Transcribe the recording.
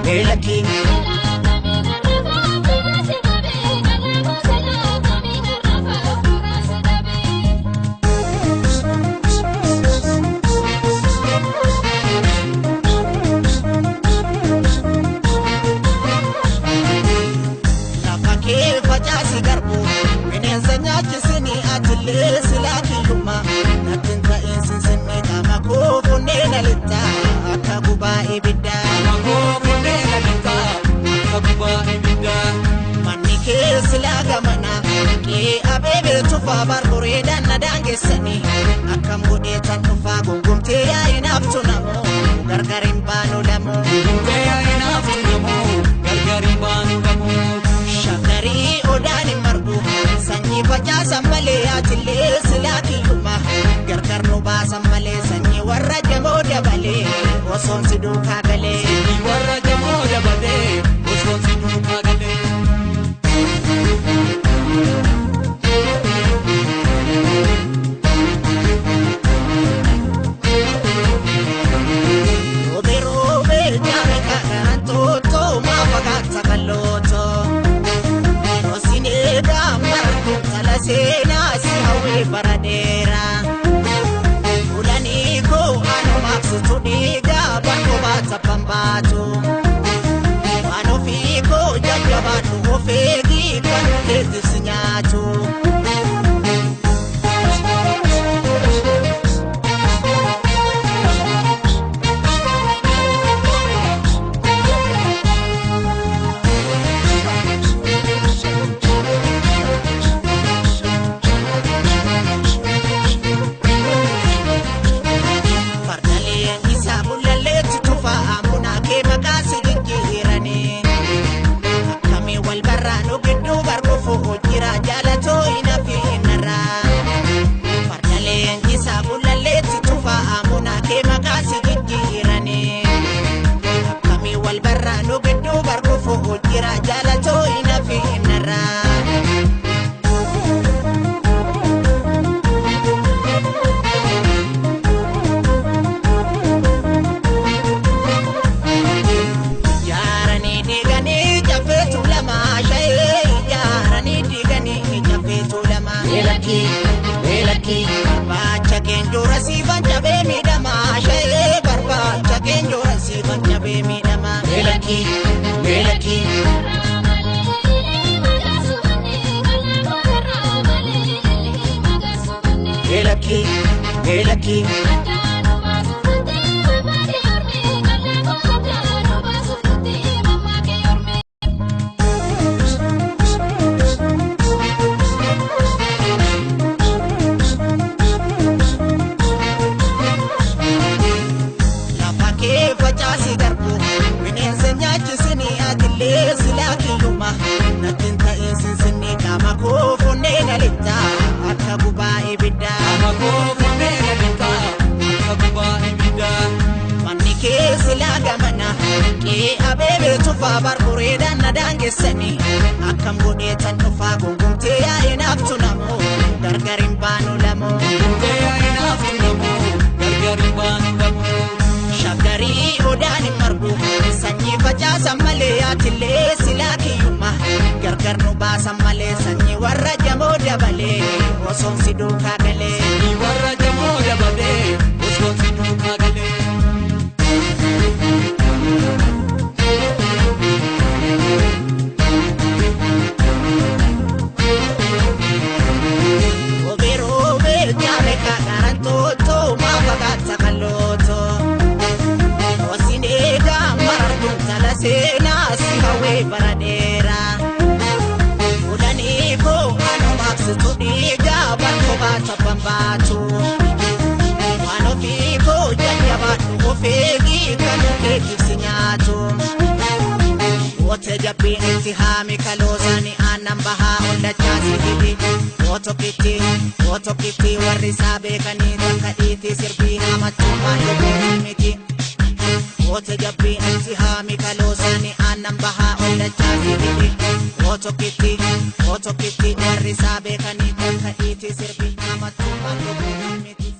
Meelakki. Lafa kee facaasi garbu bineensa nyaachisini atillee silaa kiyyummaa natti hin ta'in sinsinni qaama koo funnee na lixxa akka gubaa ibiddaa. Manni kee silaa gamana qe'ee abeebee tufaa barbureedhaan na daangessanii akkam godhee tan dhufaa gungumtee yaa'in haftu namoo gargar hin baanu lamoo. Shagarii odaan hin margu sanyii facaasan malee atillee silaa kiyyuma gargar nu baasan malee sanyii warra jamoo dabalee osoon si duukaa galee. Roobee roobee jaame kakaraan tootoo maa fagaata kallootoo. Osinee gaammartu tala seenaa si hawwee bara dheeraa. Fuulanii koo anumaaf situ dhiigaa bakka baata pambaatu. Waan ofii koo jajjabaadhu of eegii kan keetti si nyaatu. Fardaleen isaa bullalleetti tufaa amunaa kee maqaa si jijjiiranii. Akkamiin wal barraanu gidduu barkufu jira jaalatoo hin hafiinarraa. Fardaleen isaa bullalleetti tufaa amunaa kee maqaa si jijjiiranii. Akkamiin wal barraanu gidduu barkufu jira jaalatoo hin hafiinarraa. Ijaaranii diiganii caffeetu lama shayee ijaaranii diiganii caffeetu lama. Meelakki meelakki. Barbaacha keenjoora siifan cabee miidhama shayee barbaacha keenjoora siifan cabee miidhama. Meelakki meelakki. Meelakki meelakki. Lafa kee facaasi garbu bineensa nyaachisini atillee silaa kiyyuma natti hin ta'in sinsinni qaama koo funnee na lixxa akka gubaa ibiddaa. Manni kee silaa gamana qe'ee abeebee tufaa barbureedhaan na daangessanii akkam godhee tan dhufaa gungumtee yaa'in haftu namoo gargar hin baanu lamoo. Shagarii odaan hin margu sanyii facaasan malee atillee silaa kiyyuma gargar nu baasan malee sanyii warra jamoo dabalee osoon si duukaa galee. Roobee roobee jaame kakaraan tootoo maa fagaata kallootoo. Osinee gaammartu tala seenaa si hawwee bara dheeraa. Fuulanii koo anumaaf situ dhiigaa bakka baata pambaatu. Waan ofii koo jajjabaadhu of eegii kan keetiif si nyaatu. Wote jabbiin itti haami kaloosaani aannan bahaa ol dachaasi hidhi. Wotokitti wotokitti warri isaa beekanii takka dhiitii sirbii hamattummaan lubbuu miti. Wote jabbiin itti haami kaloosaani aannan bahaa ol dachaasi hidhi. Wotokitti wotokitti warri isaa beekanii takka dhiitii sirbii hamattummaan lubbuu miti.